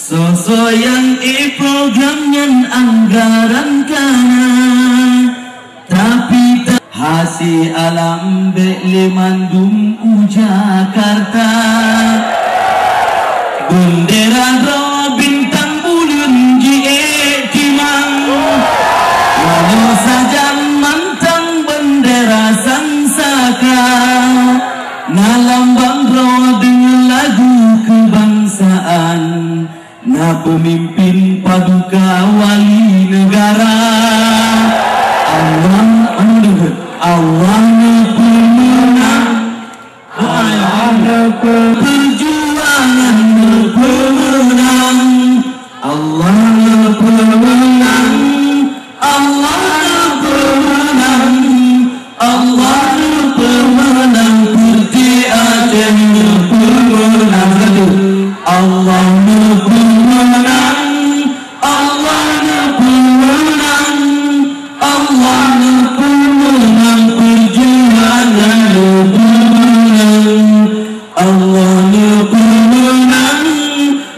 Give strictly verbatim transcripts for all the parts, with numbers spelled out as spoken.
Soe-soe nyang ék program nyan anggaran ka na, tapi ta-, hase alam bèk lé mandum u Jakarta. Beundera droe bintang buleuen jiék timang, walau sajan mantong beundera sang saka. Na lambang droe deungon lagu keubangsaan, na peumimpén paduka wali neugara. Allah, anu deungon, Allah neupeumeunang. Allah neupeu-, peujuangan neupeumeunang. Allah neupeumeunang, Allah neupeumeunang, Allah neupeumeunang, Peureutôh Aceh neupeumeunang. Satu. Allah neupeumeunang, Allah neupeumeunang, Allah neupeumeunang, peujuangan neupeumeunang. Allah neupeumeunang,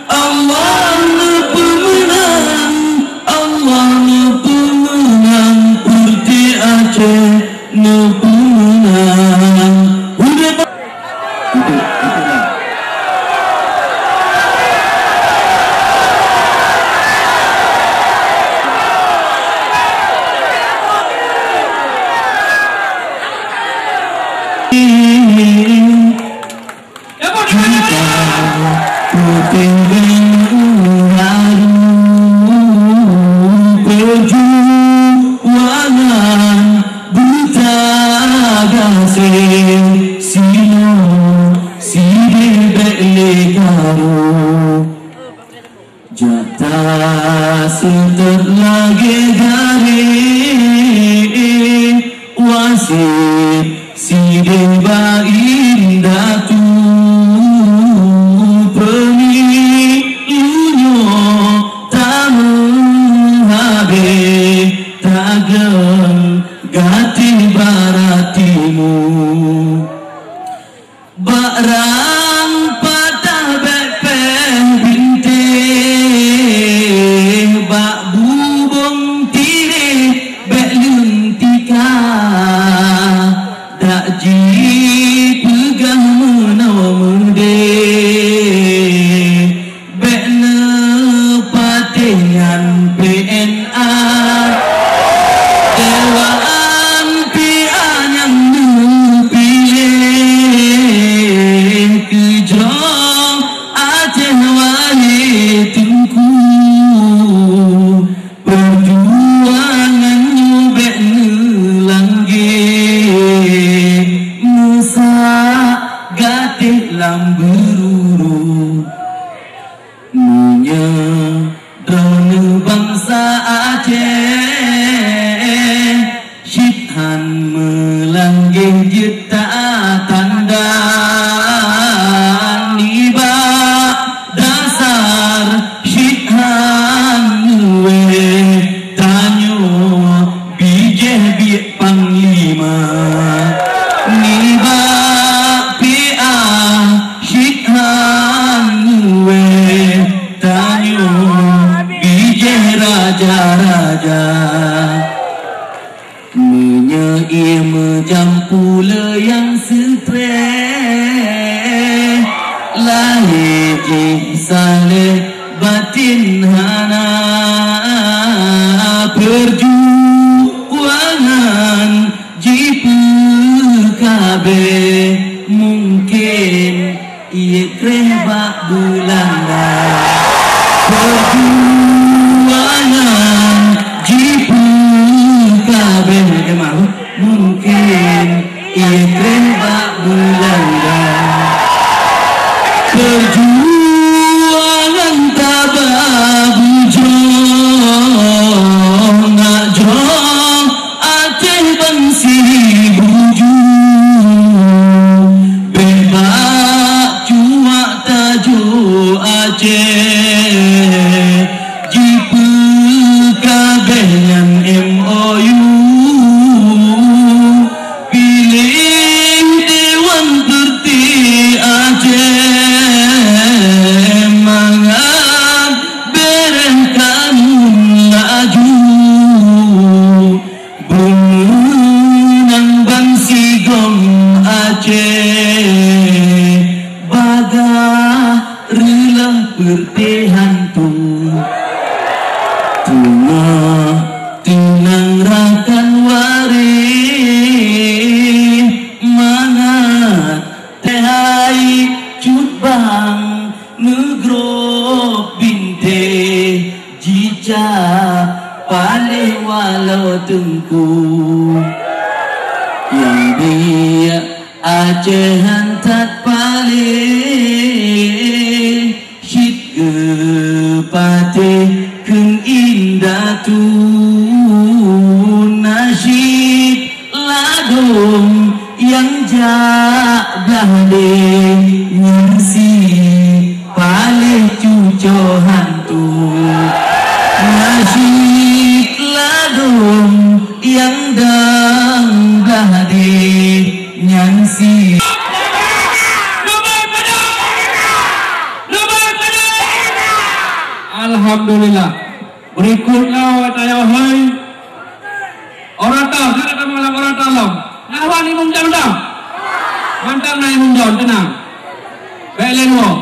Allah neupeumeunang, Allah neupeumeunang, Peureutôh Aceh neupeumeunang. Udép. Kita peutinggai u haru peujuangan, beutagaséh sinoe sidéh bèk lé karu. Jak taseutôt lagèe garéh wasiet sidéh bak indatu. Peunilu nyoe tameuhabéh tageung gatéh barat timu. Bak rang patah bèk péh bintéh, bak bubông tiréh bèk leueng tika. Dak jipeugah meunoe meudéh, bèk neupatéh nyan P N A. Dewan P A nyang neupiléh keu jroh Aceh Wali Teungku. Peujuangan nyoe bèk neulanggeh, meusak gatéh lam beururu. Meunyoe droeneuh bansa Aceh cit hán meulanggeh jeuet tatanda, nibak dasar cit hán neuweh tanyoe bijéh biek panglima. Nibak P A cit hán neuweh tanyoe bijéh raja-raja. Meunyoe ié meujampu le nyang seutré, lahé jih saléh batin hana, peujuangan jipeukabe mungken ié kreh bak Beulanda. Peujuangan jipeukabe, eh, maaf, mungken ié kreh bak Beulanda. Peujuangan taba bujông nak jroh Aceh ban sibuju, bèk bak cuak tajok Aceh, jipeukabe nyan M O U. Piléh Aceh han that paléh, cit geupatéh kheun indatu. Na cit ladôm nyang jak blah deh, nyan cit paléh cucoe hantu. Na cit ladôm nyang dang blah deh, nyan cit. Alhamdulillah. Berikutnya, tanyoe hai orator, silakan datang malam orator lom. Nah, wan Imum John dah. Mantap na Imum John, tenang. Baik, lain wong.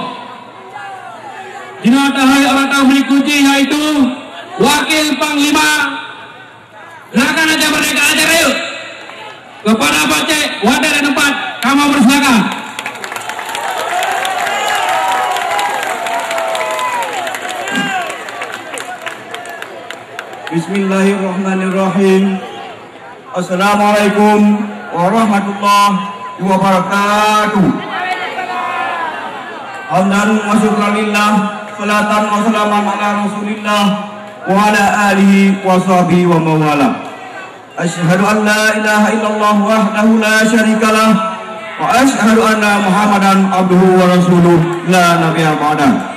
Jinoe tahai orator berikutnya, yaitu Wakil Panglima Gerakan Aceh Merdeka, Aceh Rayeuk. Kepada Pak Cek, watèe dan tempat, kamoe persilakan. Bismillahirrahmanirrahim. Assalamualaikum warahmatullahi wabarakatuh. Hamdan wa syukran lillah, salatan wa salaman ala Rasulillah wa ala alihi wa sahbihi wa mawalah. Asyhadu an la ilaha illallah wahdahu la syarikalah, wa asyhadu anna Muhammadan abduhu wa rasuluh la nabiyya ba'dah.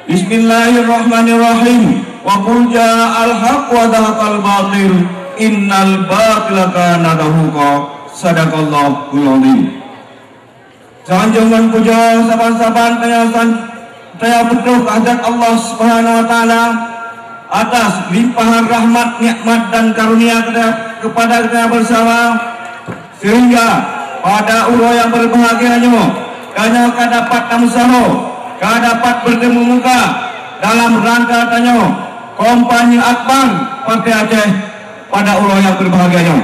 Bismillahirrahmanirrahim. Wa qul ja'al haq wa zahaqal batil, innal batila kana zahuqa. Sadaqallahul azim. Sanjong ngon pujoe saban-saban tanyoe san-, tanyoe peutrok keu hadirat Allah Subhanahu wa Taala atas limpahan rahmat, nikmat dan karunia kepada, kepada kita bersama, sehingga pada uroe nyang berbahagia nyoe, tanyoe ka dapat tameusaho, ka dapat bertemu muka dalam rangka tanyoe Kampanye Akbar Partai Aceh pada uroe nyang berbahagia nyoe.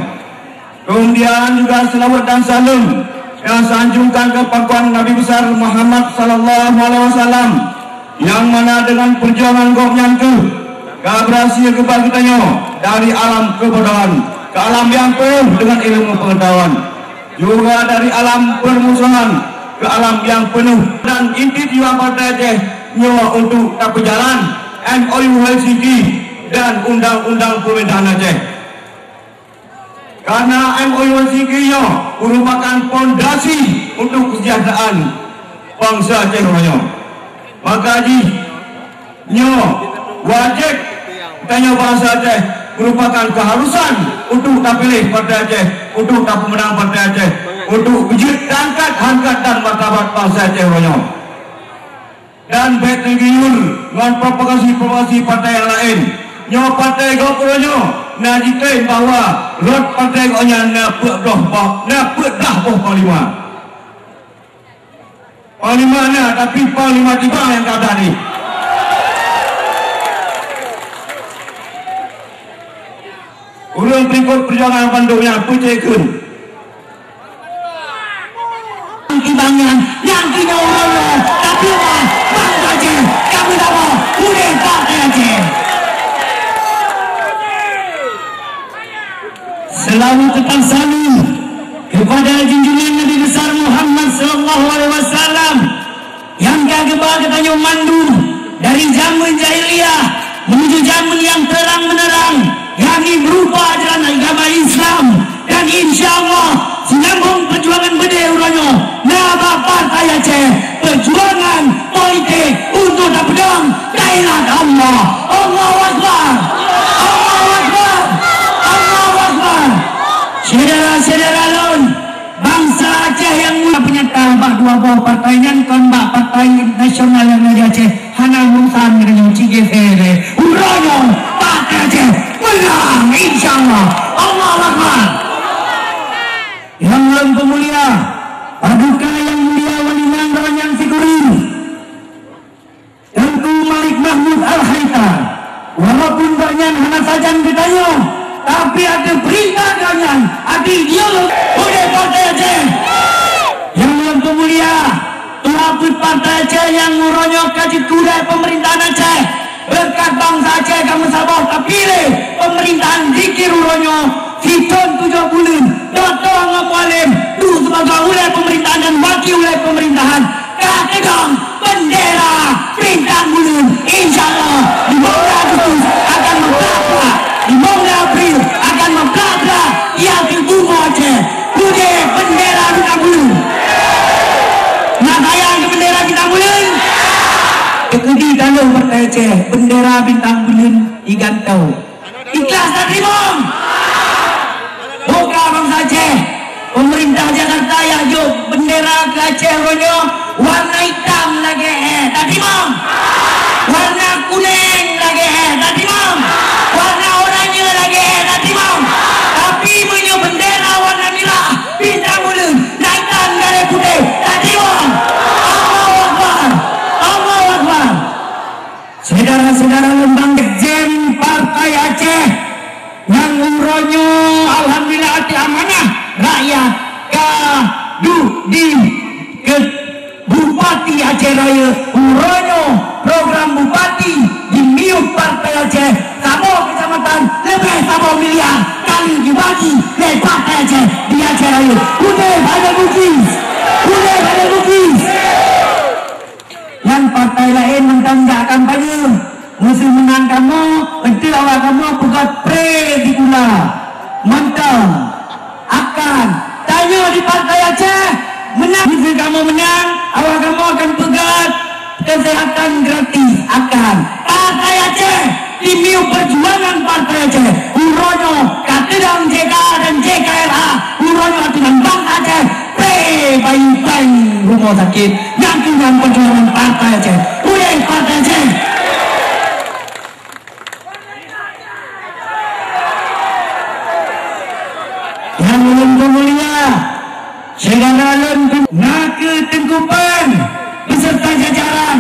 Kemudian juga selawat dan salam nyang sanjungkan keu pakon Nabi Besar Muhammad sallallahu alaihi wasallam, nyang mana dengan perjuangan gobnyan keuh ka berhasil geuba geutanyoe dari alam kebodohan ke alam nyang penuh dengan ilmu pengetahuan, juga dari alam permusuhan ke alam nyang penuh. Dan inti tujuan Partai Aceh nyoe untuk tapeujalan M O U Helsinki dan Undang-Undang Pemerintahan Aceh. Karena M O U Helsinki nyoe merupakan pondasi untuk kesejahteraan bansa Aceh nyoe. Maka jih nyoe wajéb tanyoe bansa Aceh merupakan keharusan untuk tapiléh Partai Aceh, untuk tapeumeunang Partai Aceh, untuk beujeuet angkat hareukat dan martabat bansa Aceh nyoe. Dan bèk teugiur ngon provokasi-provokasi partai nyang laén. Nyoe partai gob uroe nyoe na jiklaim bahwa rot partai gobnyan na peuet boh, na peuet blah boh panglima. Panglima na, tapi panglima tiba nyang ka tadi. Ureueng pengikut perjuangan bandum nyang peucék kheun. Kibang nyan, nyang kinoe uroe nyoe, tapi bansa Aceh, kami sama, udeh bangsa Aceh. Selalu tetap salut kepada junjungan Nabi Besar Muhammad sallallahu alaihi wasallam, nyang ka geuba geutanyoe mandum dari jameun jahiliyah menuju jameun nyang terang menerang, yakni berupa ajaran agama Islam. Dan insya Allah, sinambong perjuangan beudé uroe nyoe na bak Partai Aceh, perjuangan politik untuk tapeudong kalimat Allah. Allahu Akbar! Allahu Akbar! Allahu Akbar! Syedara-syedara lôn, bansa Aceh nyang mulia peunyata bak dua boh partai nyan kon bak Partai Nasional nyang na di Aceh, hana urusan ngon nyoe, cit G F R. Uroe nyoe Partai Aceh meunang, insya Allah. Allahu Akbar. Nyang lôn peumulia, Paduka Yang Mulia Wali Nanggroe nyang sikurim. Teungku Malik Mahmud Al-Haita, walaupun gobnyan hana sajan geutanyoe, tapi ateueh peurintah gobnyan, ateueh ideologi udeh Partai Aceh. Nyang lôn peumulia, tuha peuet Partai Aceh nyang uroe nyoe ka jikudai peumeurintahan Aceh. Beureukat bansa Aceh ka meusaboh tapiléh peumeurintahan zikir uroe nyoe, sithon tujoh buleuen, Dokto ngon Mualem, Bagaimana pemerintahan dan wakil oleh pemerintahan ka teudong bendera bintang buleuen. Insya Allah, di bulan Agustus akan meuplak-plak. Di bulan April akan meuplak-plak. Ya, di Bumoe Aceh. Putih bendera bintang buleuen. Nak sayang ke bendera bintang buleuen? Keudi taloh Partai Aceh, bendera bintang buleuen igantoe. Ikhlas tateurimong? Buka bansa Aceh. Pemerintah Jakarta nyang jok bendera keu Aceh uroe nyoe warna itam lagèe éh. Tateurimong? Warna kunèng lagèe éh. Tateurimong? Warna oranye lagèe éh. Tateurimong? Tapi meunyoe bendera warna mirah, bintang buleuen, na itam garis putéh. Tateurimong? Allahu Akbar. Allahu Akbar. Syedara-syedara lôn bang, Sekjen Partai Aceh nyang uroe nyoe alhamdulillah ateueh amanah rakyat ka duek di keu Bupati Aceh Rayeuk. Uroe nyoe program bupati jimiyueb Partai Aceh, saboh kecamatan leubeh saboh miliar ka lheueh jibagi lé Partai Aceh di Aceh Rayeuk. Udeb Aneuk Bugis! Udeb Aneuk Bugis! Nyan partai laén mantong jak kampanye. Meuseu meunang kamoe, enteuk awak kamoe peugöt pre di gula. Mantong. Akan. Tanyoe di Partai Aceh, meunang. Meuseu kamoe meunang, awak kamoe akan peugöt kesehatan gratis. Akan. Partai Aceh, jimiyueb perjuangan Partai Aceh. Uroe nyoe ka teudong J K dan J K R A. Uroe nyoe teudong bansa Aceh. Pre bayi péng rumoh sakét. Nyang keuh nyan perjuangan Partai Aceh. Udeb Partai Aceh! Nyang ulôn peumulia, syedara lôn, na keuh Teungku Pen beserta jajaran.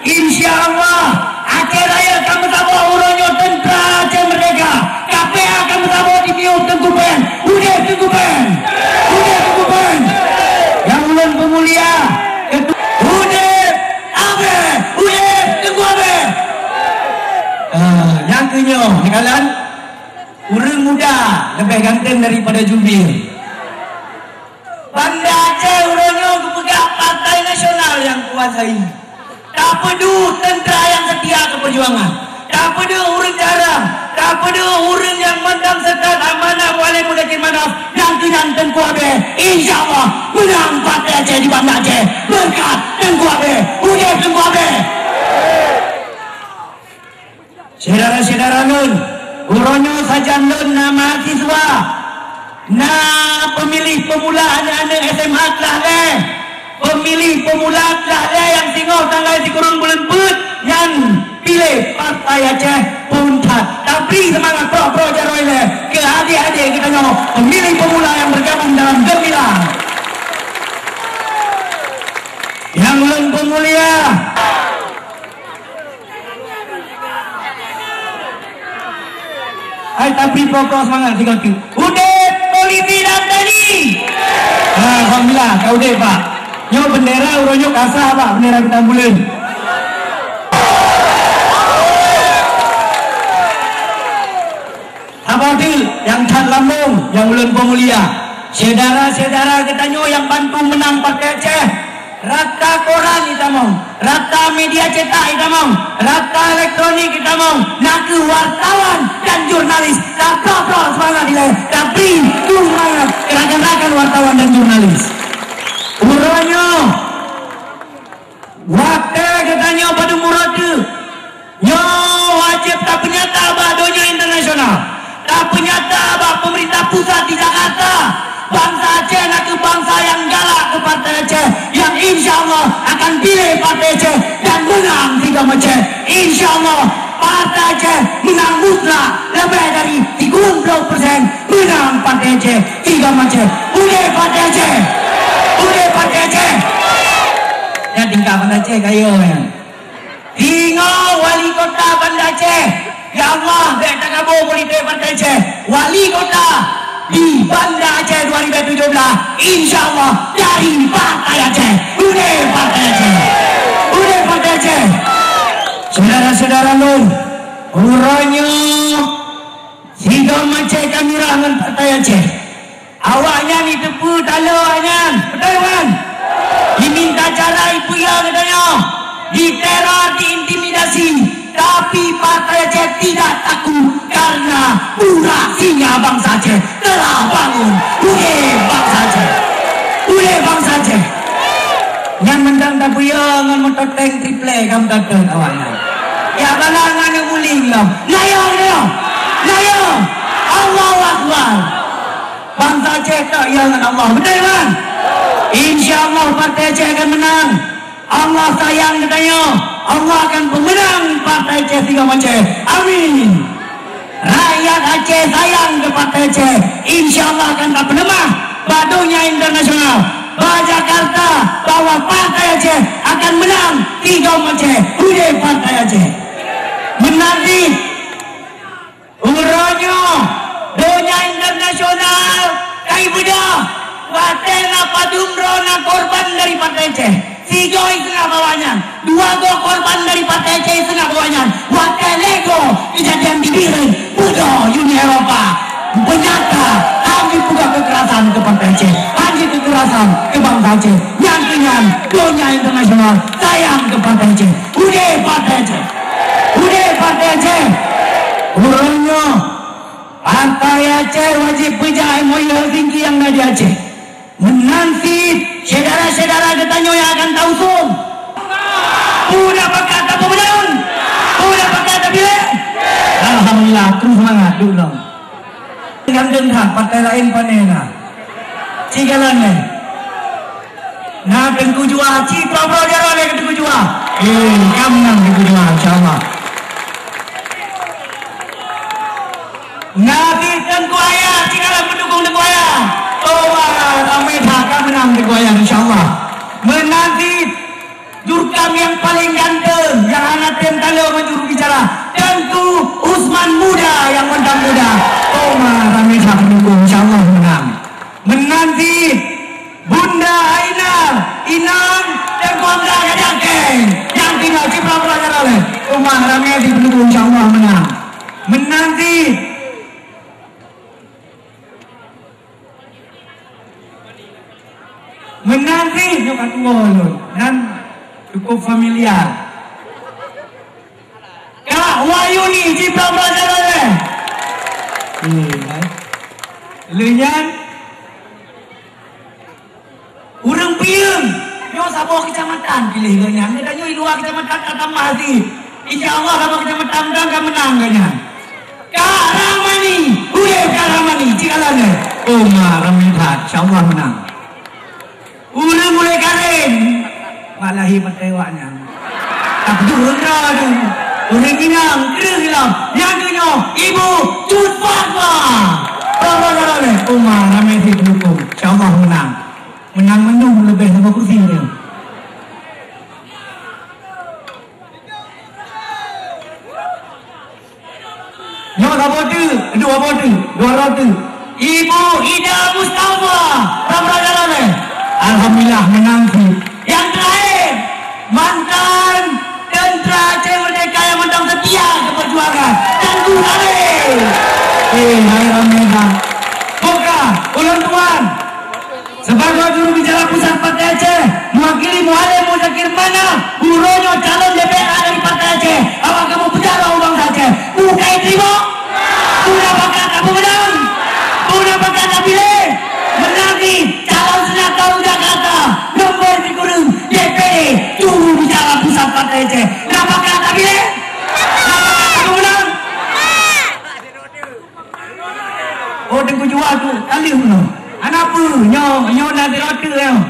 Insya Allah, Aceh Rayeuk ka meusaboh uroe nyoe teuntra Aceh Merdeka. Kape akan meusaboh di miyueb Teungku Pen. Udeb Teungku Pen! Udeb Teungku Pen! Nyang ulôn peumulia, ketu-, udeb Abéh! Udeb Teungku Abéh! Ah, nyang keuh nyoe, neukalon, ureueng muda leubeh ganteng daripada jubir. Banda Aceh uroe nyoe geupeugah partai nasional nyang kuasai. Tapeuduek teuntra nyang seutia keu peujuangan. Tapeuduek ureueng jarang. Tapeuduek ureueng nyang mantong seutôt amanah Mualem Muzakir Manaf nyang keunan Teungku Abéh. Insya Allah, meunang Partai Aceh di Banda Aceh. Beureukat Teungku Abéh. Udeb Teungku Abéh. Syedara-syedara lôn, uroe nyoe sajan lôn na mahasiswa, na peumiléh peumula aneuk-aneuk S M A kelas lhèe, peumiléh peumula kelas lhèe nyang singoh tanggai sikureueng buleuen peuet nyan piléh Partai Aceh phôn that. Tabri seumangat prok-prok jaroe lé keu adék-adék geutanyoe peumiléh peumula nyang beugabong dalam geumilang. Nyang lôn peumulia, Hai, tapi pokok semangat tiga tu. Udeb polisi dan T N I. Ha, alhamdulillah, ka udeb, Pak. Nyoe bendera uroe nyoe ka sah, Pak, bendera bintang buleuen. Haba tu nyang that lambong nyang ulôn peumulia. Syedara-syedara geutanyoe nyang bantu meunang Partai Aceh, rata koran itamong, rata media cetak itamong, rata elektronik itamong, nakeuh wartawan dan jurnalis. Taprok-prok seumangat ilèe, tabri seumangat keu rakan-rakan wartawan dan jurnalis. Uroe nyoe, watèe geutanyoe padum uroe teuk, nyoe wajéb tapeunyata bak donya internasional, tapeunyata bak peumeurintah pusat di Jakarta, bansa Aceh nakeuh bansa nyang galak keu Partai Aceh, nyang insya Allah akan piléh Partai Aceh dan meunang sigom Aceh. Insya Allah, Partai Aceh meunang mutlak leubeh dari tiga puluh persen. Meunang Partai Aceh, sigom Aceh. Udeb Partai Aceh! Udeb Partai Aceh! Nyan tingkat Banda Aceh kayèe nyan. Singoh wali kota Banda Aceh. Ya Allah, bèk takabô politik Banda Aceh. Wali kota di Banda Aceh dua ribu tujuh belas, insya Allah dari Partai Aceh. Udeb Partai Aceh! Udeb Partai Aceh! Syedara-syedara lôn, uroe nyoe sigom Aceh ka mirah ngon Partai Aceh. Awaknyan jiteupeue taloe awaknyan. Peue geutanyoe diteror, diintimidasi, tapi Partai Aceh tidak takut karena burak singa bangsa Aceh telah bangun. Udeh bangsa Aceh! Udeh bangsa Aceh! Nyan mantong tapeuyong ngon moto tank triplek ka meutatong awaknyan. Ya bala ngon muling lom. Nayong, nayong! Nayong! Allahu Akbar! Bangsa Aceh tak ya ngon Allah. Betul kan? Insya Allah Partai Aceh akan menang. Allah sayang geutanyoe. Allah akan peumeunang Partai Aceh Tigom Aceh. Amin. Rakyat Aceh sayang keu Partai Aceh. Insya Allah akan tapeuleumah bak donya internasional, bak Jakarta, bahwa Partai Aceh akan menang. Tigom Aceh, udeh Partai Aceh. Meunan cit, uroe nyoe, donya internasional ka ibeudôh watèe na padum droe na korban dari Partai Aceh. Sigoe iseungab awaknyan, dua goe korban dari Partai Aceh iseungab awaknyan. Watèe lhèe goe keujadian di Bireuen, beudôh Uni Eropa. Peunyata, han jipeugah keukerasan keu Partai Aceh, han jipeugah keukerasan keu bangsa Aceh. Nyan keuh nyan, donya internasional sayang keu Partai Aceh. Udeh Partai Aceh! Udeh Partai Aceh! Uroe nyoe, Partai Aceh wajéb peujak M O U Helsinki nyang na di Aceh. Meunan cit syedara-syedara geutanyoe nyang akan tausung. Peue na pakat tapeumeunang? Peue na pakat tapiléh? Alhamdulillah, terus seumangat, duek lom. Ganteng that, partai laén pané na. Ci kalon lé. Na Teungku Juwa, ci peurang-peurang jaroe lé keu Teungku Juwa. Eh, ka meunang Teungku Juwa, insya Allah. Na cit Teungku Ayah, ci kalon peudukung Teungku Ayah. Oh, wah, ramé that, ka meunang Teungku Ayah, insya Allah. Meunan cit jurkam nyang paleng ganteng, nyang hana tem talo ngon juru bicara, Teungku Usman Muda nyang mantong muda. Oh, ma, ramé that peudukung, insya Allah meunang. Meunan cit Bunda Aina, inong Teungku Hamzah Gadang Keng, nyang tinggai di Pulau Jaroe lé. Oh, ma, ramé cit peudukung, insya Allah meunang. Meunan cit Meunan cit nyoe ka tuwoe lôn dan cukup familiar. Kak Wahyuni, ci peurang-peurang jaroe lé. Eh, hai. Lheueh nyan, ureueng piyeung. Nyoe saboh keucamatan piléh geuh nyan. Geutanyoe di luwa keucamatan ka tamah cit. Insya Allah, saboh keucamatan dan ka meunang geuh nyan. Kak Ramani, udeb Kak Ramani, ci kalon lé. Oh, ma, ramé that, insya Allah meunang. Ureueng Ulèe Garèe, mak lahé maté awak nyan. Tapi ureueng droe tu, ureueng inong, kreueh lom. Nyang keunyoe, Ibu Cut Fatma. Bang, bang, bang, bang. Oh, ma, ramé cit peudukung. Insya Allah meunang. Meunang mandum leubeh lima kursi dia. Nyoe saboh teuk, dua boh teuk, dua droe teuk. Ibu Ida Mustafa, rab-rab jalan, eh. Alhamdulillah, meunang cit. Nyang teurakhé, mantan teuntra Aceh Merdeka nyang mantong seutia keu peujuangan, Teungku Saleh. Eh, hai ramé that. Boka, ulôn tuan. Sibagoe juru bicara pusat Partai Aceh, meuwakili Mualem Muzakir Manaf, uroe nyoe calon D P R dari Partai Aceh, awak kamoe peujaroe u bansa Aceh. Peue ka jiteurimong? Peue na pakat tapeumeunang? Peue na pakat tapiléh? Meunang cit calon senator u Jakarta, nombor sikureueng D P D, juru bicara pusat Partai Aceh. Na pakat tapiléh? Na pakat tapeumeunang? Oh, Teungku Juwa tu, ka lheueh meunoe. Hana peue, nyoe, nyoe na di rote nyoe.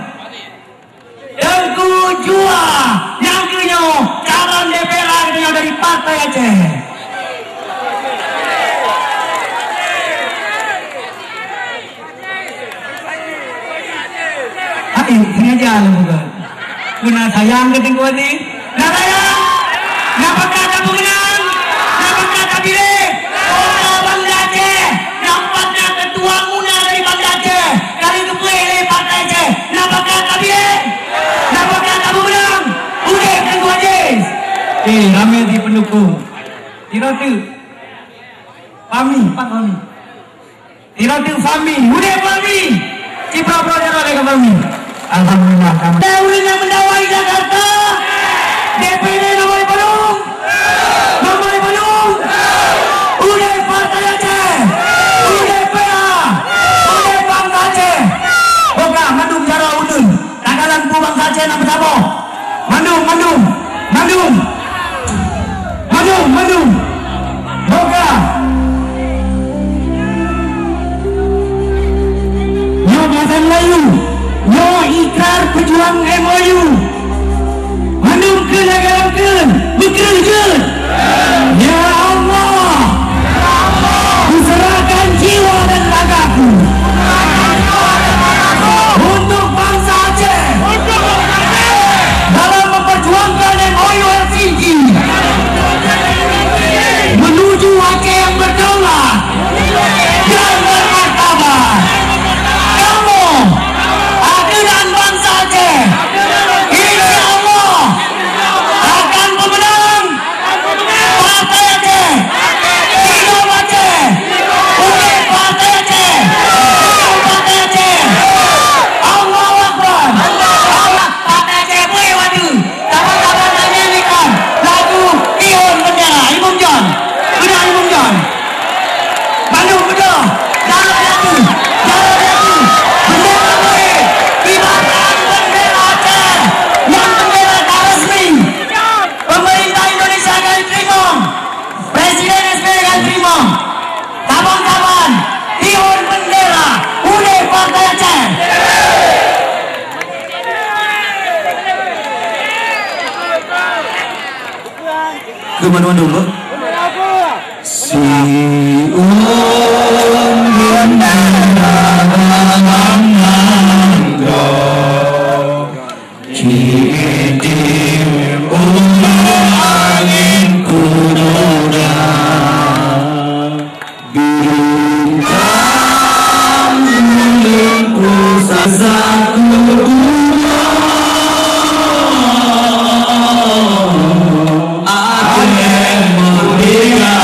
Teungku Juwa, nyang keu nyoe, calon D P R nyoe dari Partai Aceh. Hai, sengaja lah bukan. Peue na sayang keu Teungku Wazir? Na sayang? Na pakat tapeumeunang? Na pakat tapiléh? Kota Banda Aceh, na empat na keutua muna dari Banda Aceh, ka lheueh geupeuleueh lé Partai Aceh. Na pakat tapiléh? Na pakat tapeumeunang? Udeb Teungku Aziz. Eh, ramé di peundukung. Sidroe teuk. Fahmi, pat Fahmi? Sidroe teuk Fahmi, udeb Fahmi! Cit peurang-peurang jaroe lé keu Fahmi. Alhamdulillah, kamu. Ada orang yang mendawai Jakarta? D P D nomor berung? Nomor berung? Udah Partai Aceh? Udah P A? Udah Bangsa Aceh? Buka mandum jaroe udun. Takalan pu bangsa Aceh nak bersama. Mandum, mandum, mandum. Mandum, mandum. Boga. Nyoe bahasa Melayu. Nyoe ikrar pejuang M O U. Mandum keu lagèe keu bekerja. Ya Allah. Kuserahkan jiwa dan ragaku untuk bangsa Aceh dalam memperjuangkan M O U Helsinki menuju Aceh yang berdaulat dan bermartabat. Kamoe, akhirnya bangsa Aceh, insya Allah, akan pemenang. Partai Aceh, Sidom Aceh, Umat Partai Aceh, Sidom Partai Aceh. Allahu Akbar. Allah, Partai Aceh bui waduh. Saban-saban nyanyi nikon lagu Tihon Bendera. Imum Jon. Beuna Imum Jon. Bandum beudôh. Jaroe jatuh. Jaroe jatuh. Bendera bui. Kibarkan bendera Aceh. Nyang bendera ka resmi. Pemerintah Indonesia ka teurimong, Presiden S B Y ka teurimong. Saban-saban, tihon bendera, udeh Partai Aceh. Keu mandum-mandum, Bu. Siôn bendera bang nanggroe. Ci-itim uroe angén kunoda, bintang buleuen pusat saku uroe. Aceh merdeka.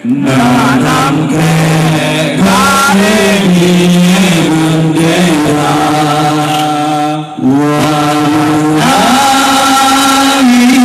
Nanam krék gaséh bendera. Walau angin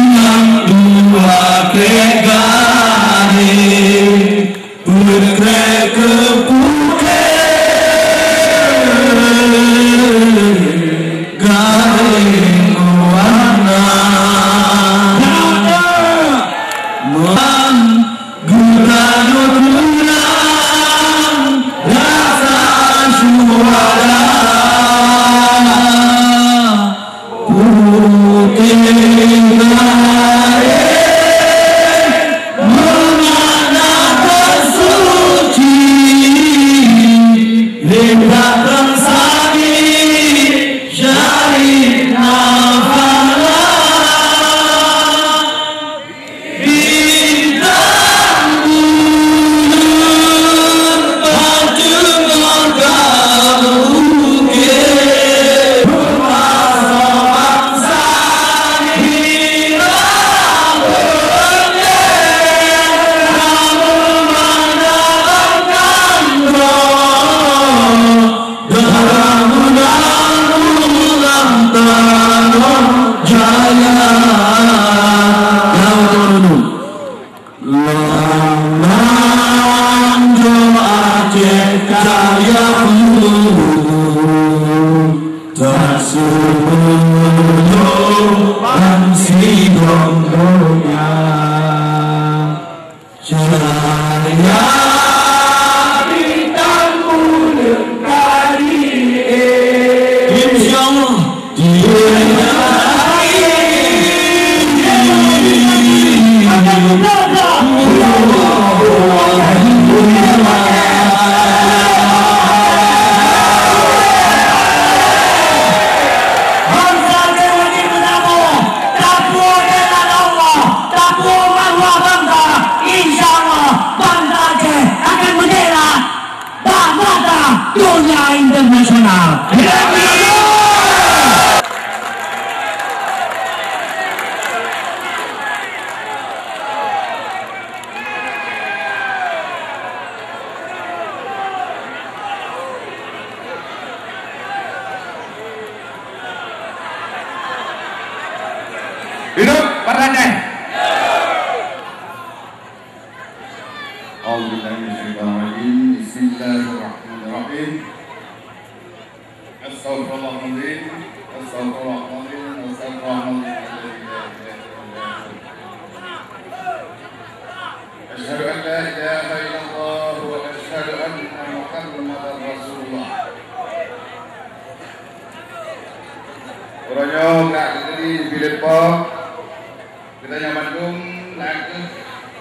Geutanyoe bandum nakeuh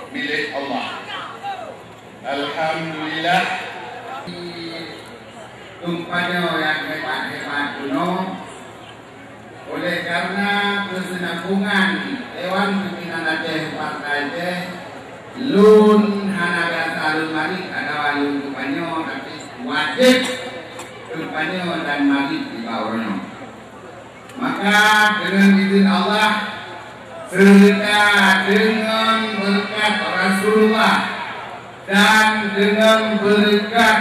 milék Allah. Alhamdulillah. Geutanyoe nyang hebat-hebat bunoe, oleh karena keusinambongan Dewan Pimpinan Aceh Partai Aceh, lôn hana biasa lôn marit atawa lôn geutanyoe, tapi wajéb geutanyoe dan marit nibak uroe nyoe. Maka deungon izin Allah, seureuta deungon beureukat Rasulullah dan deungon beureukat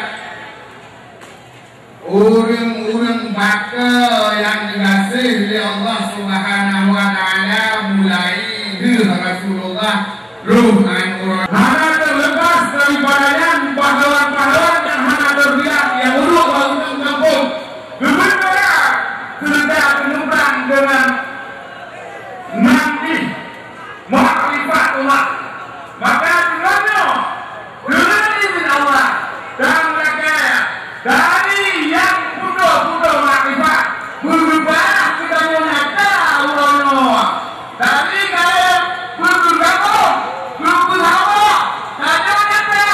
ureuëng-ureuëng baka nyang digaséh lé Allah Subhanahu wa Taala, mulai deuh Rasulullah, roh ngon uroe. Hana teulepas daripada nyan, pahlawan-pahlawan nyang hana teubilang nyang uruek bak ureuëng kampung, geubeutara seureuta geunubrang deungon nan jih makrifat Allah. Maka deungon nyoe, deungon izin Allah, dan lakée dari nyang putôh-putôh makrifat, beurubah geutanyoe nyata uroe nyoe. Dari kayém beugeugaboh, beupeusaboh, kadang nyata,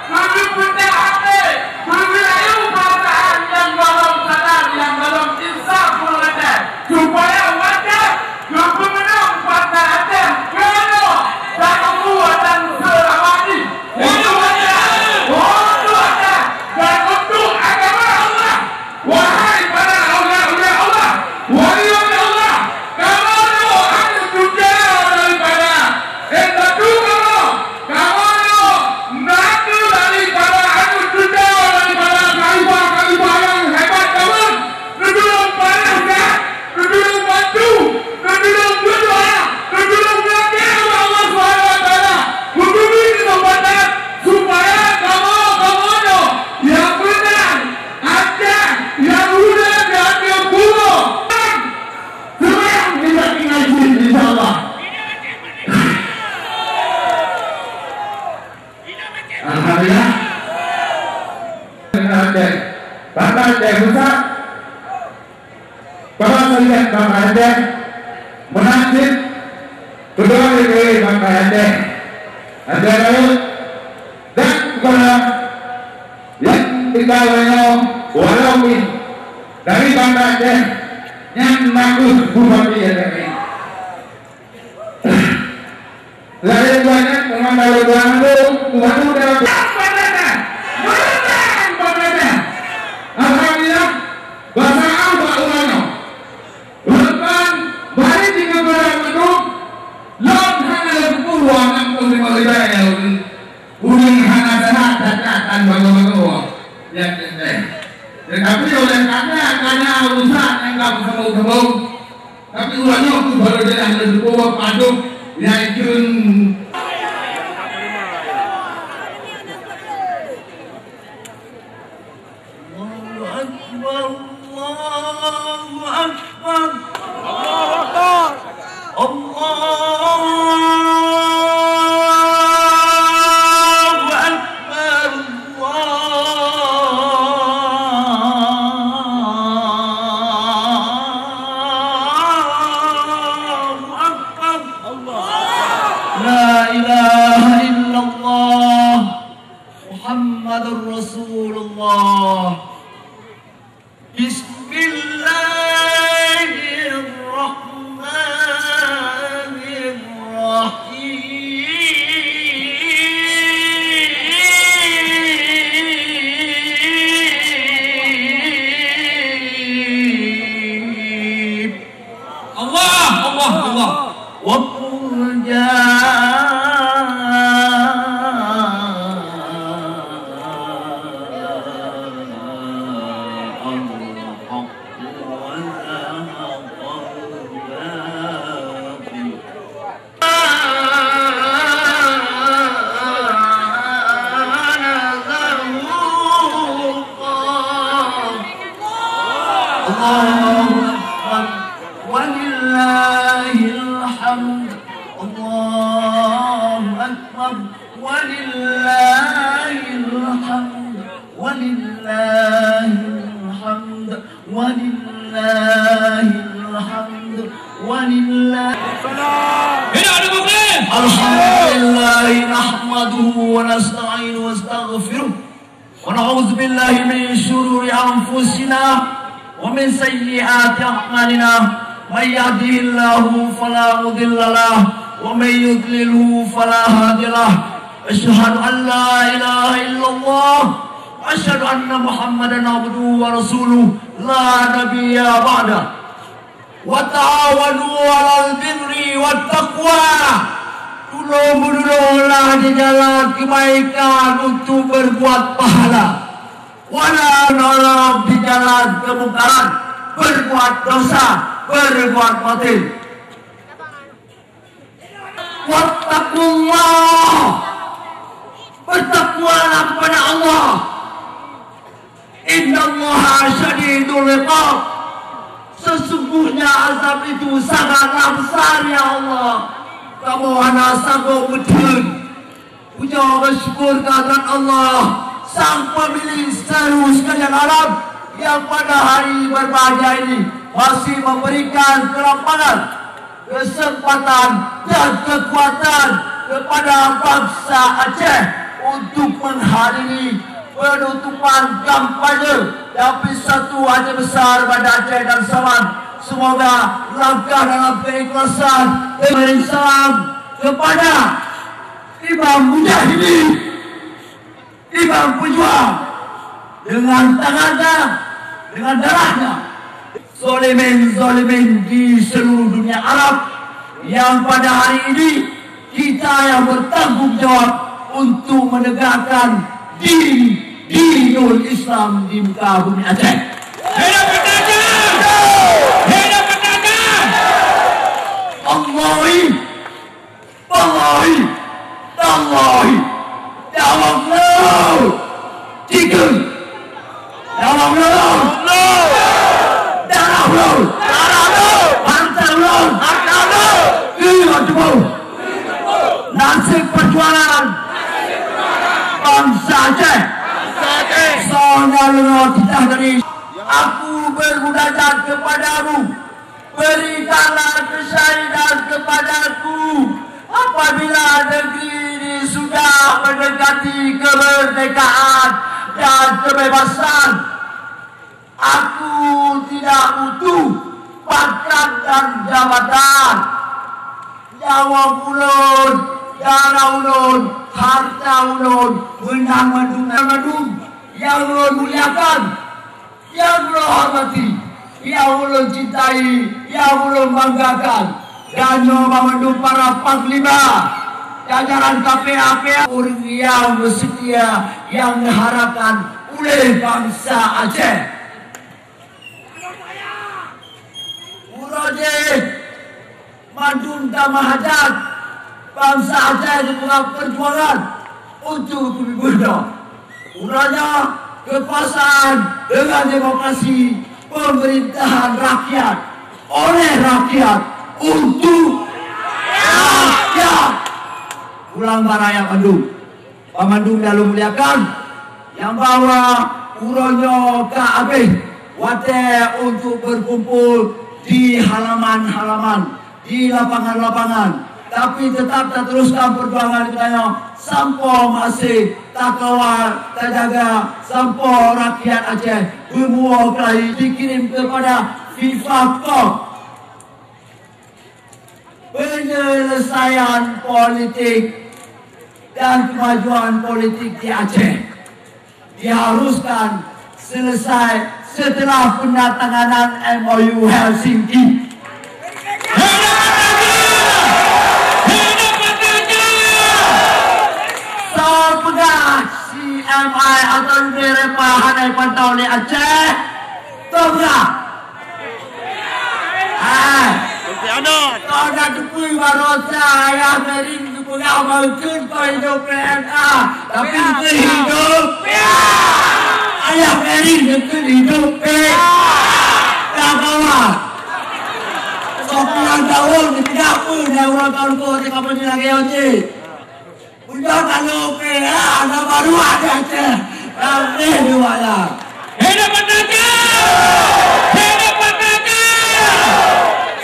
beugeupeutah até, beugeulayu peurasaan nyang gohlom sadar, nyang gohlom insaf meuleueh, supaya watée geupeumeunang bangsa Aceh keunoe dan umu dan seulama jih. Untuk Aceh, untuk Aceh, dan untuk agama Allah. Wahai para aulia-aulia Allah, wali-wali Allah, kamoe nyoe aneuk cucu daripada indatu kamoe, kamoe nyoe natu daripada aneuk cucu daripada khalifah-khalifah nyang hebat kamoe, neutulông paléh that, neutulông bantu, neutulông meudoa, neutulông meulakée ubak Allah Subhanahu wa Taala, meuteubiet keuseumpatan supaya kamoe, kamoe nyoe nyang meunan Aceh nyang muda di ateueh bumoe. Seurang kita tinggai cit, insya Allah. Alhamdulillah. Bangsa Aceh, bangsa Aceh pusat, bangsa Aceh, bangsa Aceh meunan cit, keudua negeri bangsa Aceh, Aceh Rayeuk dan Kuala nyang tinggai uroe nyoe, walaupun dari bangsa Aceh nyang nakeuh bupati Aceh. Laén banyak teman dari Tuhan itu, Tuhan itu dalam pemerintahan, pemerintahan, pemerintahan. Alhamdulillah, bahasa Allah ulang. Lepas balik di kepala itu, lom hana leumpah dua enam puluh lima ribu ya, ulun. Ulun hana sehat, sehat, dan bagoe-bagoe. Ya, ya, ya. Tetapi oleh karena, karena urusan yang tak bersambung-sambung, tapi uroe nyoe baru jalan leumpah padum, ya, itu. Allahu Akbar, Allahu Akbar. Allahu Akbar. Allahu Akbar, Allahu Akbar. La ilaha illallah. Muhammadur Rasulullah. Bismillahirrahmanirrahim. Allah, Allah, Allah. Wa qul jaa al-haqq wa zahaqal batil. Allahu Akbar. Walillahil hamd. Allahu Akbar. Walillahil hamd. Walillahil hamd. Walillahil hamd. ولله. Hidup Nabi Muhammad. الحمد لله نحمده ونستعينه ونستغفره. ونعوذ بالله من شرور أنفسنا ومن سيئات أعمالنا. من يهده الله فلا مضل له ومن يضلله فلا هادي له. أشهد أن لا إله إلا الله وأشهد أن محمدا عبده ورسوله لا نبي بعده. Wa ta'awanu 'alal birri wat taqwa. Tulông-meunulông lah di jalan keubaikan untuk berbuat pahala. Wa la ta'awanu di jalan kemungkaran, berbuat dosa, berbuat batil. Wattaqullah. Bertakwalah kepada Allah. Innallaha syadidul iqab. Sesungguhnya azab itu sangatlah besar, ya Allah. Kamoe hana sanggob meutheun. Puja dan syukur kehadrat Allah, Sang Pemilik seluruh sekalian alam, yang pada hari berbahagia ini masih memberikan kelapangan, kesempatan dan kekuatan kepada bangsa Aceh untuk menghadiri penutupan kampanye Dapil Satu Aceh Besar Banda Aceh Darussalam. Semoga langkah dalam keikhlasan dan salam kepada Imam Mujahidin. Imam pejuang dengan tangannya, dengan darahnya, zalimin-zalimin di seluruh dunia Arab yang pada hari ini kita yang bertanggung jawab untuk menegakkan din, dinul Islam di muka bumi Aceh. Hidup Perdana! Hidup Perdana! Allahi Wallahi, tallahi, nyawöng lôn, jikheun. Nyawöng lôn, darah lôn, harta lôn, keu lôn tuboh. Naseb peujuangan bansa Aceh. Soe nyang leungoe titah dari aku bermunajat kepadamu. Berikanlah kesyahidan kepadaku apabila negeri ini sudah mendekati kemerdekaan dan kebebasan. Aku tidak butuh pangkat dan jabatan. Nyawöng ulôn, darah ulôn, harta ulôn, meunang mandum, mandum nyang ulôn muliakan. Nyang ulôn hormati, nyang ulôn cintai, nyang ulôn banggakan, dan nyoe banmandum para panglima, jajaran K P A P A, ureuëng nyang meuseutia nyang neuharapkan uleh bansa Aceh. Uroe jih, mandum tameuhajat bansa Aceh di tengah perjuangan untuk peumimpin. Uroe nyoe kekuasaan dengan demokrasi, pemerintahan rakyat, oleh rakyat, untuk rakyat. Ulang barang nyang mandum. Banmandum nyang lôn muliakan, nyang bahwa uroe nyoe ka habéh watée untuk berkumpul di halaman-halaman, di lapangan-lapangan, tapi tetap tateruskan perjuangan geutanyoe sampoe maséh takawal, tajaga sampoe rakyat Aceh beumuoh keuhai dikirim kepada FIFA Cup. Penyelesaian politik dan kemajuan politik di Aceh diharuskan selesai setelah penandatanganan M O U Helsinki. Soe peugah C M I atau Uni Eropa hana jipantau lé Aceh? Soe peugah? Hai. Kau dah teupeue baroesa ayah Mary geupeugah bak keu kau hidup P N A, tapi keu hidup ayah Mary keu hidup P N A. Dah kawan. Sopian Daud dipeugah peue nyang ulang tahun kau di kampanye lagèe nyoe cit? Udah kalau P N A, ada baru ada Aceh. Ramé dua lah. Hidup Perdana! Hidup Perdana!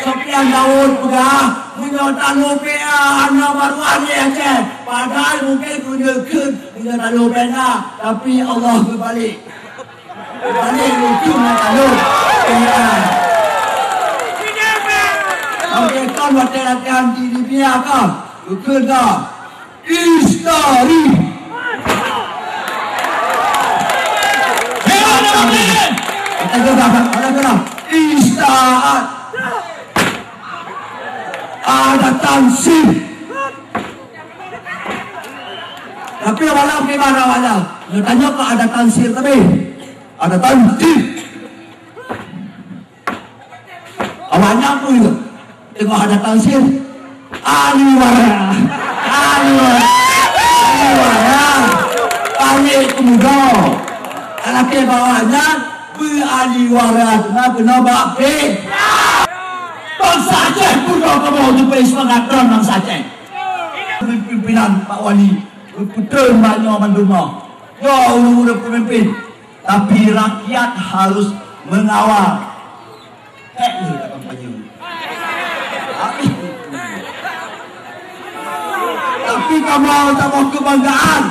Sopian Nyang Daud peugah, meunyoe talo P A hana maruah lé Aceh, padahai mungken keuneuk kheun meunyoe talo P A, tapi Allah geubalek. Geubalek lé kheun nyang talo P A. Oke, kon watèe latihan di Libya kon, geukheun kon. Istari. Kata dia dah, kata dia dah. Istaat. Ada tansir. Tapi walau gimana walau, tanya kok ada tansir tapi. Ada tansir. Awaknyan pun teungoh ada tansir. Aliwara. Aliwara. Aliwara. Palék peumuda. Lakèe bawah nyan beualiwara teuma keunoe bak pih. Bansa Aceh peunoh kamoe teupeue seumangat droe bansa Aceh. Pimpinan Pak Wali, peuteun banyoe mandum nyoe. Yo ureueng-ureueng peumimpin. Tapi rakyat harus mengawal. Hek lé ka kampanye. Tapi kamoe saboh keubanggaan.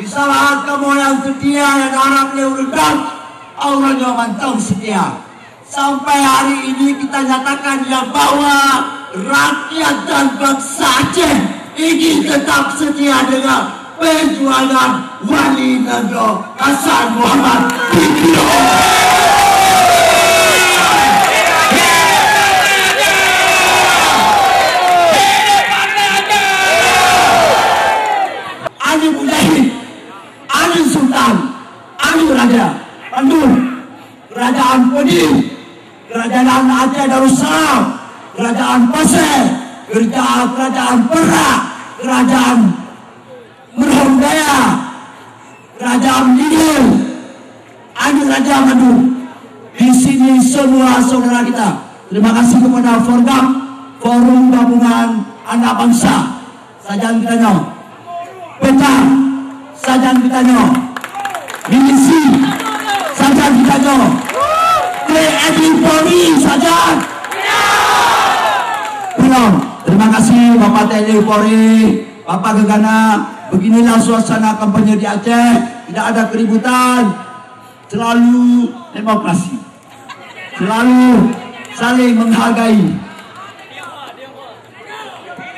Di saat kamoe nyang seutia nyang harab lé ureueng, Allah nyoe mantong seutia. Sampai hari ini kita nyatakan ya bahwa rakyat dan bangsa Aceh ini tetap setia dengan perjuangan Wali Nanggroe Hasan Muhammad Bintilo. Ali Mujahid, Ali Sultan, Ali Raja, Pandu. Kerajaan Pidie, Kerajaan Aceh Darussalam, Kerajaan Pasé, Kerajaan, Kerajaan Perak, Kerajaan Meureuhom Daya, Kerajaan Lidil, aneuk raja mandum. Di sini semua saudara kita. Terima kasih kepada Forgap, Forum Gabungan Anak Bangsa. Sajan geutanyoe. Peta, sajan geutanyoe. Milisi, sajan geutanyoe. T N I Polri, sajan. Belum. Terima kasih Bapak T N I Polri, Bapak Gegana. Beginilah suasana kampanye di Aceh. Tidak ada keributan. Selalu demokrasi. Selalu saling menghargai.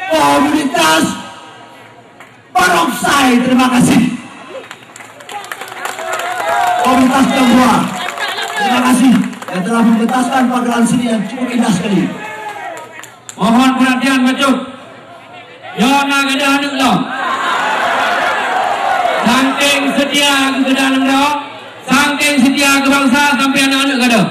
Komunitas Barongsai, terima kasih. Komunitas Tionghoa, terima kasih yang telah mementaskan pagelaran seni yang cukup indah sekali. Mohon perhatian bacut. Yo na gadoh aneuk lom. Sangking seutia keu gadoh aneuk lom, sangking seutia keu bansa sampai aneuk-aneuk gadoh.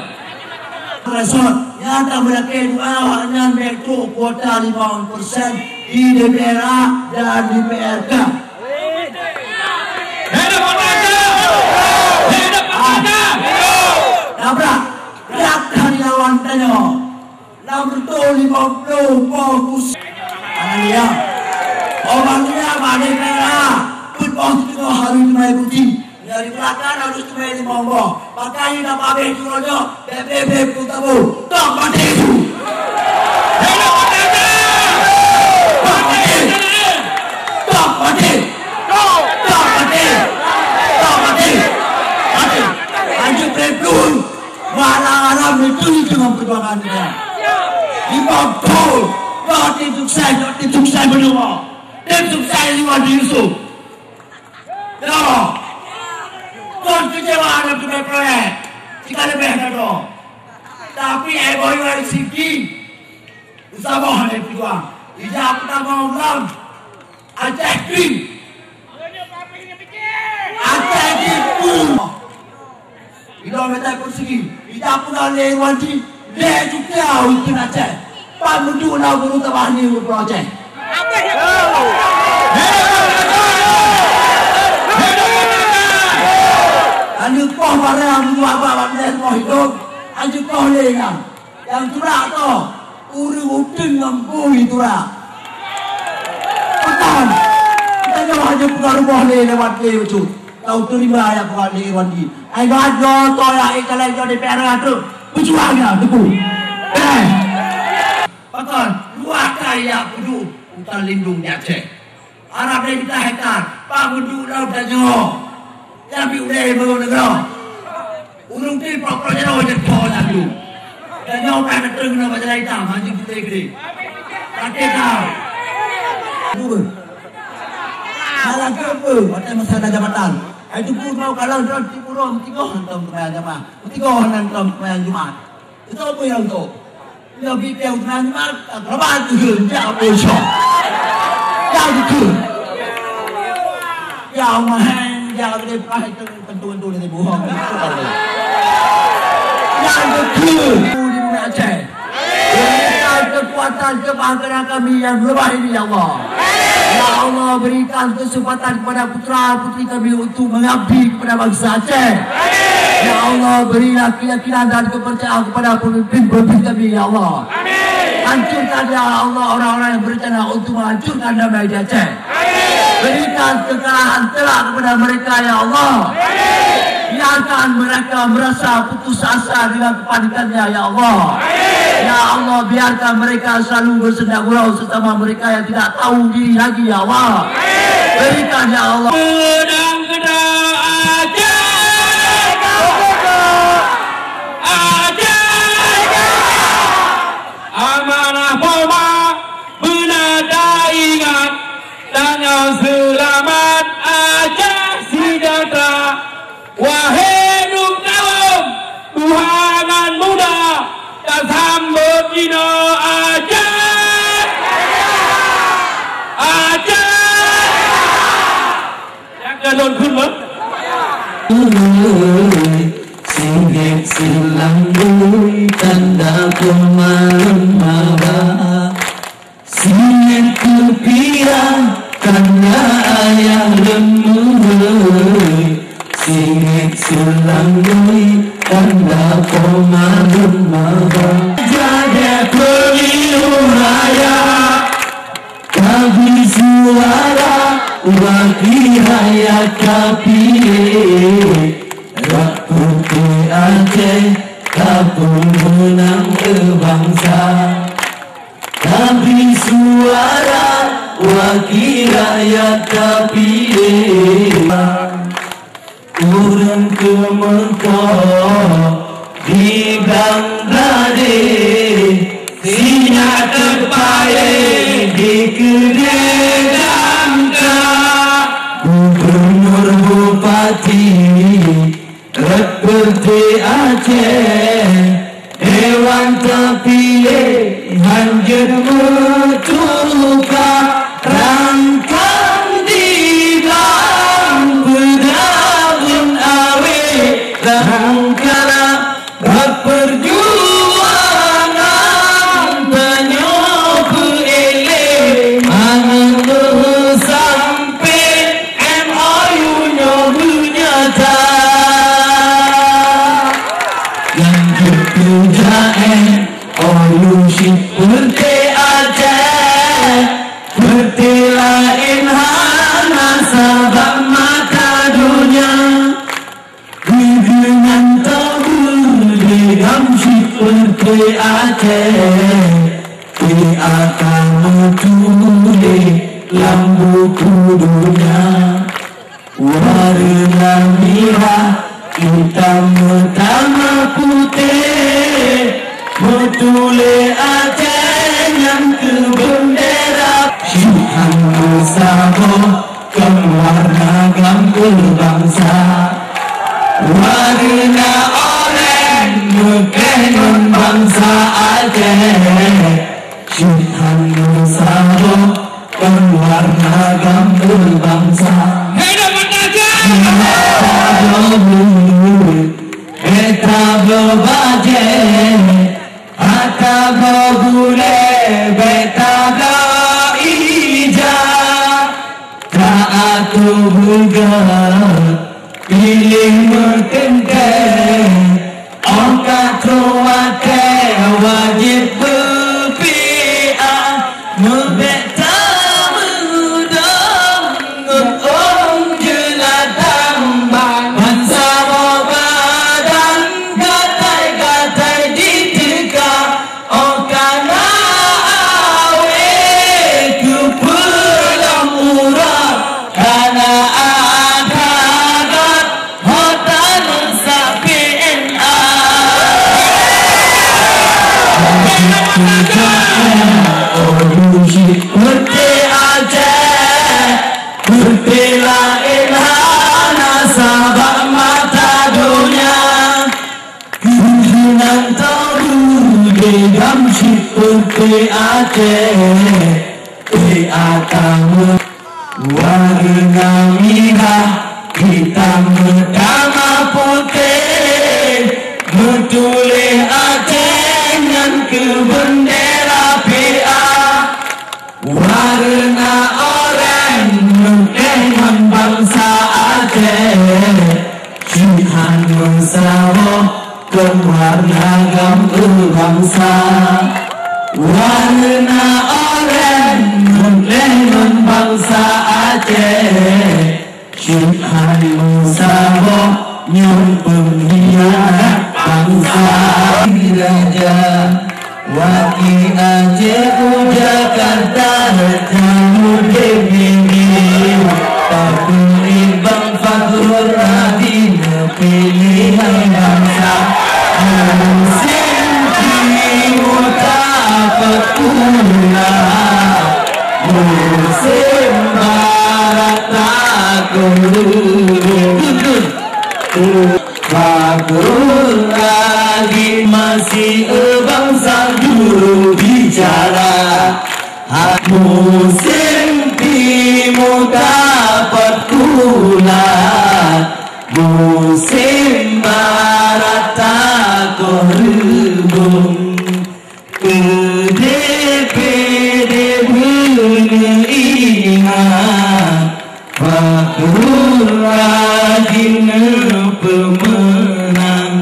Resort nyang ka meulakée dua awaknyan bék trok kuota lima puluh persen di D P R A dan D P R K. Hidup Pancasila! Hidup Pancasila! Nabrak, brat hari lawan tanyoe. Lam reutôh limong ploh boh kus. Haleluya. Haleluya, haleluya. Peuet boh teungoh harôh teumai puji. Dari beulakang harôh teumai limong boh. Pakai na babeh turoe nyoe, beb-beb pun tabu. Tok mati. Tok mati. Tok mati. Tok mati. Tok mati. Mati. Lanjut beb dulu. Malam-malam itu, itu dengan perjuangan kita. Di Bangkok, kau tim sukses, kau tim sukses berdua. Tim sukses di Wadi Yusuf. Ya. Kon kecewa dan proyek-proyek. Jika lebih ada tu. Tapi eh boy Siki, usah boh ada perjuang. Ijak pertama ulang. Aceh Krim. Aceh Krim. Ilong metai persegi. Ida pula lé Wan Ji. Lé juga uteun Aceh. Pan meunduek na guru tabah ni guru Aceh. Aneuk poh barang meunduek abang bak meunduek poh hidup. Aneuk poh lé nyan. Nyang turak toh, ureueng uteuen ngon bui turak. Pakon? Geutanyoe hana peugah rumoh lé lewat lé bacut. Tau teurimong nyang peugah lé Irwandi. Ai geutanyoe toh nyang ék calon D P R ateueh. Peujuang nyan, Teungku. Eh. Pakon, dua kai jak peuduek hutan lindung di Aceh. Arab lé juta hektar, pak meuduek laôt tanyoe. Nyang bi ulée meuneugroe. Ureuëng pih prok-prok jaroe jeuet po laju. Tanyoe ka neutreun keunoe bak jalan itam, hanjeuet putée keudeh. Até ka. Dua. Malah keupeue, watée masa ada jabatan. Hai Teungku mau kalau droe tiep uroe meusigoh hantom seumayang jamaah. Meusigoh hantom seumayang Jumat. Beutôi peue nyang beutôi? Nyoe bi piang teunang nyoe, tak rabat keuheun, jak peue syok. Jak keuheun. Ya Allah, jak gede pah itu tentu-tentu dari bohong itu kalau. Yang keuheun di dunia Aceh. Berikan kekuatan kepada kami yang lemah ini, ya Allah. Ya Allah, berikan kesempatan kepada putra-putri kami untuk mengabdi kepada bangsa Aceh. Ya Allah, berilah keyakinan dan kepercayaan kepada pemimpin-pemimpin kami, ya Allah. Hancurkan, ya Allah, orang-orang yang berencana untuk menghancurkan damai di Aceh. Berikan kekalahan telak kepada mereka, ya Allah. Biarkan mereka merasa putus asa dengan kepanikannya, ya Allah. Ya Allah, biarkan mereka selalu bersendak gurau sesama mereka yang tidak tahu diri lagi, ya Allah. Berikan, ya Allah. Pedang Geda Aceh! Aceh! Amanah Poma beuna taingat, tanyoe seulamat Aceh sejahtera. Wahé dumtawöm, tuha ngon muda, tasambot jinoe Aceh! Aceh! Nyang ka lôn kheun meuh. Singét silang bui tanda peumaleueng maba. Singét kupiah tanda ayah leumeue. Singét silang bui tanda peumaleueng maba. Jadi pemilu raya. Tabri suara waki rakyat tapiléh. Rot putih Aceh tapeumeunang bansa. Tabri suara waki rakyat tapiléh. Ureuëng keumeukoh di Bangladesh, sinyak teupaéh di keudée dangka. Gubernur bupati rot peuté Aceh, Dewan tapiléh hanjeuet meutuka, rangkang di blang peudabeueng awé, rangkang bak peujuangan tanyoe peuéléh mangat meusampé M O U nyoe meunyata. Nyang jeuet keu J M O U cit peuté Aceh, peuté laén hana sabab mata donya. Keudeungan tabeudé gam cit peuté Aceh, P A K meutuléh lam buku donya. Wareuna mirah, itam, meutamah putéh, meutuléh Aceh nyan keu beundera. Sihan meusaboh kon wareuna gam keu bansa. Wareuna oranye meukreh ngon bansa Aceh. Sihan meusaboh kon wareuna gam keu bansa. Hidup Aceh! Beta beubajée, ata beugulée, beta ija. Ka ateueh beugét, piléh meuteuntée, óh ka troh watée wajéb beu-P A, meubék tameudong ngon ôn jeulatang, bansaboh badan gatai-gatai jiteuka. Óh ka na Di Aceh, di atas warna merah, hitam, hitam, putih, meutuléh Aceh nyan keu bendera P A. Warna oranye meutuléh ngon bansa Aceh, sihan meusaboh kon warna gam bansa. Warna oranye meutuléh ngon bansa Aceh, sihan meusaboh nyoe peunghianat bansa. Raja Waki Aceh u Jakarta, raja muda bibi, tapi Bang Fakhrul Razi neupiléh bansa. Musim timu tapeutulah, musim barat takoh. Fakhrul Razi masih bansa juru bicara. Musim timu tapeutulah, musim barat takoh reubong. Keu D P D beuneuingat, Fakhrul Razi neupeumeunang.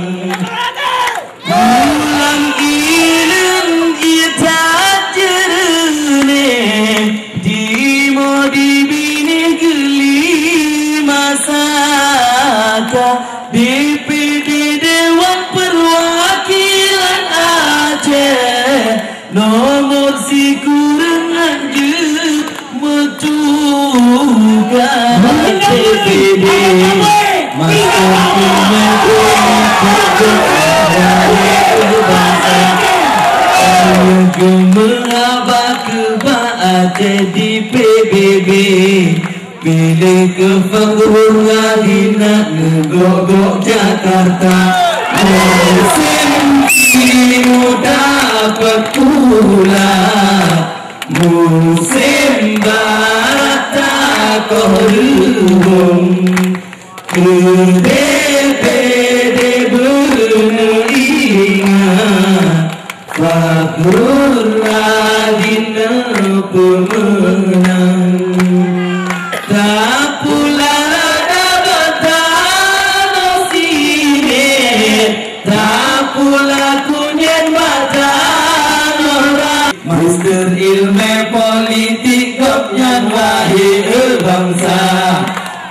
Bulan ileung jeuet that jeureunéh, timoh di binéh geulima saka. D P D Dewan Perwakilan Aceh nomor sikureueng jeuet meutuga. D P D mantong geumeungaba keu bak Aceh di P B B. Piléh keu Fakhrul Razi na neugok-gok Jakarta. Musim timu tapeutulah, musim barat takoh reubong. Keu D P D beuneuingat, Fakhrul Razi neupeumeunang. Tapula rada bak tanoh sinéh, tapula kunyét bak tanoh ra-, Magister ilmu politik gobnyan, wahé bansa.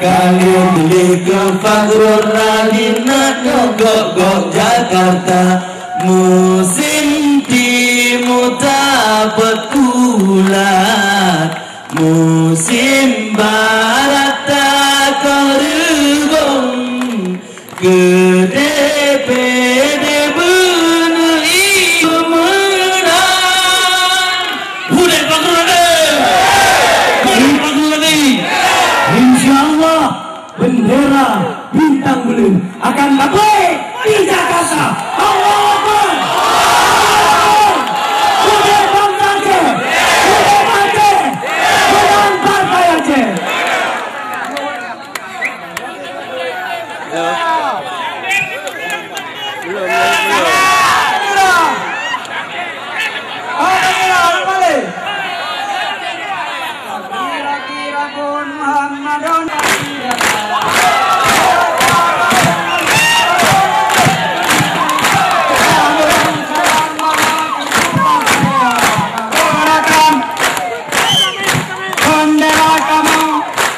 Ka lheueh keu Fakhrul Razi na neugok-gok Jakarta. Musim timu tapeutulah, musim barat takoh reubong. Keu D P D beuneuingat, udép Fakhrul Razi! Udép Fakhrul Razi! Insya Allah, bendera Bintang Buleuen akan tabeuek di Jakarta. Allahu Akbar! Udép bansa Aceh! Udép Aceh! Menang Partai Aceh! Bendera kamoe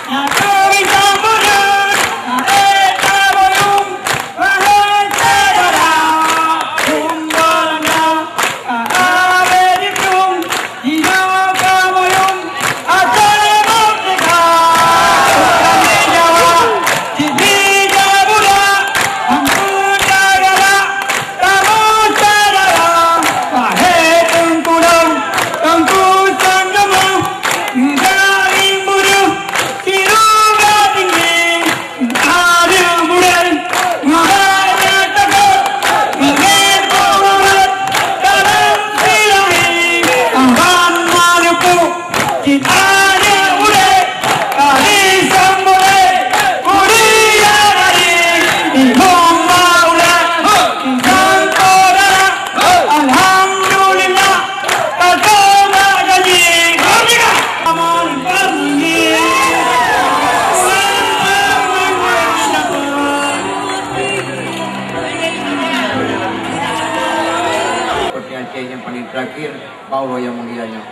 nyang teurimong buleuen, nyang ék taboyong, wahé syedara, umbanda ka abéh jiplueng, jinoe kamoe yum asai merdeka. Kami Jawa, Bak uroe nyang mulia nyoe.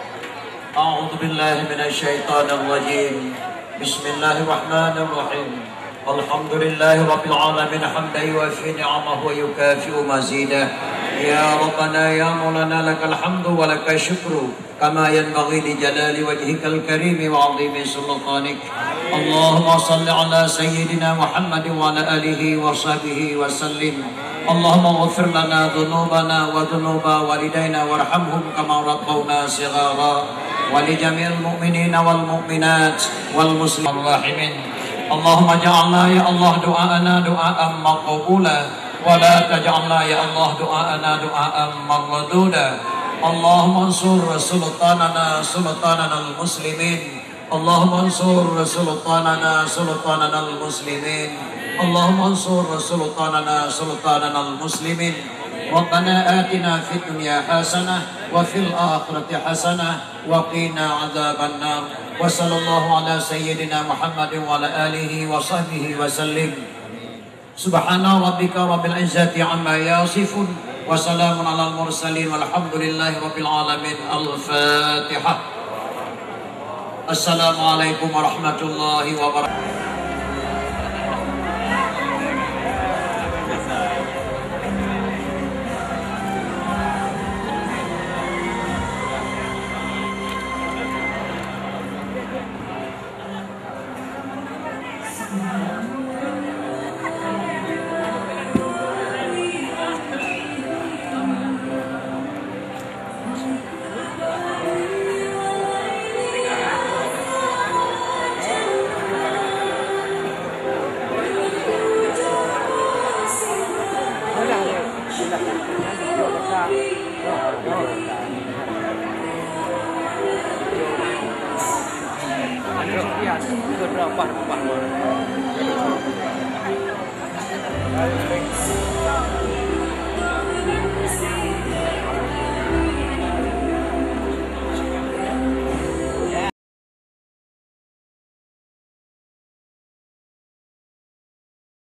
A'udzubillahi minasyaitonirrajim. Bismillahirrahmanirrahim. Alhamdulillahirabbil alamin, hamdan yuwafi ni'amahu wa yukafi'u mazidah. Ya Rabbana ya Maulana, lakal hamdu wa lakasy syukru, kama yanbaghi li jalali wajhikal karimi wa 'azimi sultanik. Allahumma shalli ala sayyidina Muhammadin wa ala alihi wa sahbihi wa sallim. Allahumma ighfir lana dzunubana wa dzunuba walidaina warhamhum kama rabbauna shighara, wa li jami'il mu'minina wal mu'minat wal muslimin rahimin. Allahumma ja'alna ya Allah du'aana du'aan maqbula, wa la taj'alna ya Allah du'aana du'aan marduda. Allahumma ansur sultanana sultananal muslimin. Allahumma ansur sultanana sultananal muslimin. Allahumma ansur sultanana sultananal muslimin. Rabbana atina fid dunya hasanah wa fil akhirati hasanah wa qina adzabannar. Wa sallallahu ala sayyidina Muhammadin wa ala alihi wa sahbihi wa sallim. Subhana rabbika rabbil izzati amma yasifun, wa salamun alal mursalin, walhamdulillahi rabbil alamin. Al-Fatihah. Assalamualaikum warahmatullahi wabarakatuh.